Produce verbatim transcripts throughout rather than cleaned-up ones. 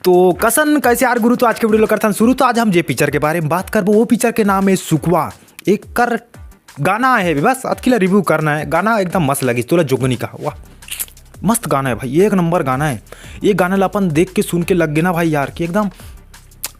तो कसन कैसे यार गुरु, तो आज के वीडियो ल करथन शुरू। तो आज हम जे पिक्चर के बारे में बात करबो, वो पिक्चर के नाम है सुकवा। एकर गाना है, बस अतकी ला रिव्यू करना है। गाना एकदम मस्त लगिस, तोला जोगनी कहा, वाह, मस्त गाना है भाई, एक नंबर गाना है। ये गाना ला अपन देख के सुन के लग गे ना भाई यार कि एकदम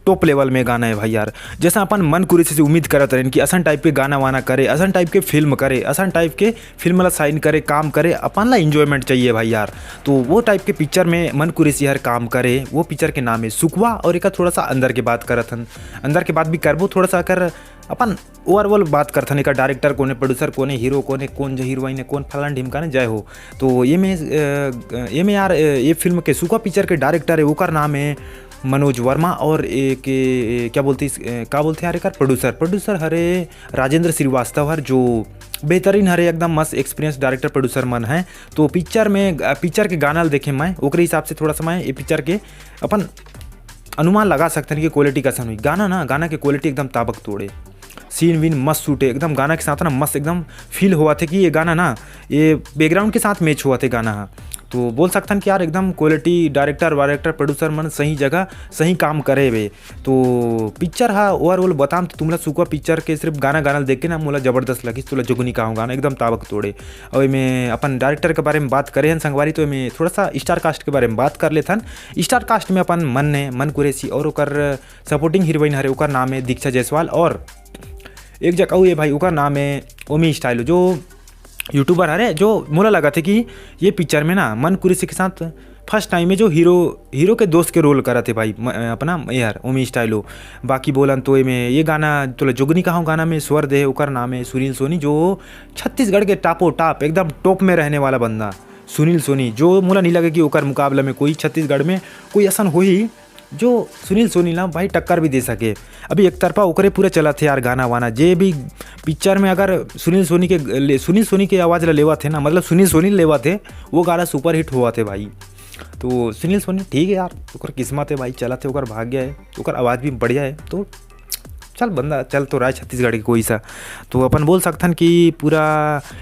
टॉप लेवल में गाना है भाई यार। जैसा अपन मन कुरेशी से उम्मीद करत रहेन कि असन टाइप के गाना वाना करे, असन टाइप के फिल्म करे, असन टाइप के फिल्म ला साइन करे, काम करे, अपन ला इंजॉयमेंट चाहिए भाई यार। तो वो टाइप के पिक्चर में मन कुरेशी हर काम करे। वो पिक्चर के नाम है सुकवा। और एक थोड़ा सा अंदर के बात करत हन, अंदर के बात भी करबो थोड़ा सा। अगर अपन ओवरऑल बात करथन, एकर डायरेक्टर कोने, प्रोड्यूसर कोने, हीरो कोने, कौन जो हीरोइन है, कौन फलान ढिमकाने जय हो। तो ये में अ, ये में यार, अ, ये फिल्म के सुकवा पिक्चर के डायरेक्टर है, ओकर नाम है मनोज वर्मा। और एक, ए, क्या बोलते इस, ए, का बोलते हैं यार, एकर प्रोड्यूसर, प्रोड्यूसर हरे राजेंद्र श्रीवास्तव हर, जो बेहतरीन हरे, एकदम मस्त एक्सपीरियंस डायरेक्टर प्रोड्यूसर मन है। तो पिक्चर में, अ, पिक्चर के गाना ल देखे मैं, ओकरे हिसाब से थोड़ा सा मैं ये पिक्चर के अपन अनुमान लगा सकथन कि क्वालिटी कैसन हुई। गाना ना, गाना के क्वालिटी एकदम ताबक तोड़े, सीन वीन मस्त सूटे, एकदम गाना के साथ ना मस्त एकदम फील होवत हे कि ये गाना ना, ये बैकग्राउंड के साथ मैच होवत हे गाना हा। तो बोल सकथन कि यार एकदम क्वालिटी, डायरेक्टर वायरेक्टर प्रोड्यूसर मन सही जगह सही काम करे हुए। तो पिक्चर हा ओवरऑल बताम तो तुमला सुकवा पिक्चर के सिर्फ गाना, गाना ल देख के ना मोला जबरदस्त लगिस, तोला जोगनी कहा हूँ गाना एकदम ताबक तोड़े। और एमे अपन डायरेक्टर के बारे में बात करे हन संगवारी, तो एमे थोड़ा सा स्टार कास्ट के बारे में बात कर लेथन। स्टार कास्ट में अपन मन ने, मन कुरेशी और ओकर सपोर्टिंग हीरोइन हरे, ओकर नाम है दीक्षा जायसवाल। और एक जगह अउ ये भाई, ओकर नाम है ओमी स्टाइलो, जो यूट्यूबर हरे, जो मोला लगत हे कि ये पिक्चर में ना मन कुरेशी के साथ फर्स्ट टाइम है जो हीरो, हीरो के दोस्त के रोल करत हे भाई, म-, अपना ये हर ओमी स्टाइलो। बाकी बोलन तो एमे ये गाना तोला जोगनी कहा हूँ गाना में स्वर दे, ओकर नाम है सुनील सोनी, जो छत्तीसगढ़ के टापो टाप एकदम टॉप में रहने वाला बंदा सुनील सोनी, जो मोला नहीं लगे कि ओकर मुकाबला में कोई छत्तीसगढ़ में कोई असन होही जो सुनील सोनी ला भाई टक्कर भी दे सके। अभी एक तरफा ओकरे पूरा चलत हे यार गाना वाना, जे भी पिक्चर में अगर सुनील सोनी के ले, सुनील सोनी के आवाज़ ला लेवत हे ना, मतलब सुनील सोनी लेवत हे, वो गाना सुपर हिट होवत हे भाई। तो सुनील सोनी ठीक है यार, ओकर किस्मत है भाई, चलत हे, ओकर भाग्य है, ओकर आवाज़ भी बढ़िया है। तो चल बंदा, चल तो रहा है छत्तीसगढ़ के कोई सा। तो अपन बोल सकथन कि पूरा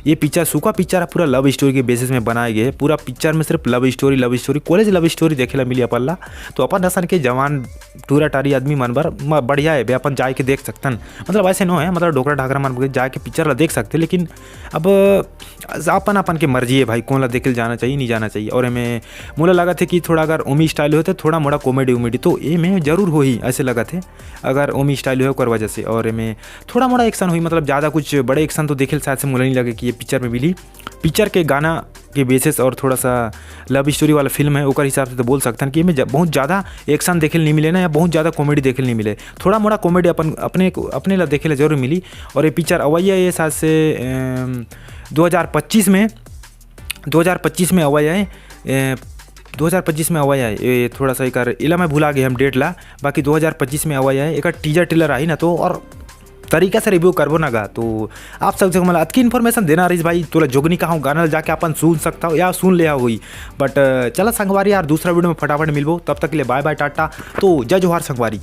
ये पिक्चर, सुकवा पिक्चर है, पूरा लव स्टोरी के बेसिस में बनाए गए। पूरा पिक्चर में सिर्फ लव स्टोरी, लव स्टोरी, कॉलेज लव स्टोरी देखे ला मिली अपन ला। तो अपन असन के जवान टूरा टारी आदमी मन बर म-, बढ़िया है बे, अपन जाए के देख सकथन। मतलब ऐसे नो है, मतलब डोकरा ढाकरा मन बर जाए के पिक्चर ला देख सकथे, लेकिन अब अपन अपन के मर्जी है भाई, कौन ला देखे ला जाना चाहिए, नहीं जाना चाहिए। और एमे मोला लगत हे कि थोड़ा अगर ओमी स्टाइल होते, थोड़ा मोड़ा कॉमेडी उमेडी तो एमे जरूर होही, ऐसे लगत हे अगर ओमी स्टाइल होए ओकर वजह से। और एमे थोड़ा मोड़ा एक्शन होही, मतलब ज़्यादा कुछ बड़े एक्शन तो देखे ला शायद से मोला नहीं लगे कि ये पिक्चर में मिली। पिक्चर के गाना के बेसिस और थोड़ा सा लव स्टोरी वाला फिल्म है, ओकर हिसाब से तो बोल सकथन कि एमे ज-, बहुत ज़्यादा एक्शन देखे ला नहीं मिले ना, या बहुत ज़्यादा कॉमेडी देखे ला नहीं मिले। थोड़ा मोड़ा कॉमेडी अपन, अपने को, अपने ला देखे ला जरूर मिली। और ये पिक्चर अवैया ये शायद से, अम, दो हज़ार पच्चीस में, दो हज़ार पच्चीस में अवैया है, ए, दो हज़ार पच्चीस में अवैया है। ए, थोड़ा सा एकर इला मैं भुला गए हम डेट ला, बाकी दो हज़ार पच्चीस में अवैया है। एकर टीजर ट्रेलर आही ना तो और तरीका से रिव्यू करबो ना गा। तो आप सब जगह मतलब अतकी इन्फॉर्मेशन देना रहीस भाई, तोला जोगनी कहा हूँ गाना ला जाके अपन सुन सकता हो या सुन ले होई। बट, अ, चला संगवारी यार, दूसरा वीडियो में फटाफट मिलबो, तब तक के लिए बाय बाय टाटा। तो जय जोहार संगवारी।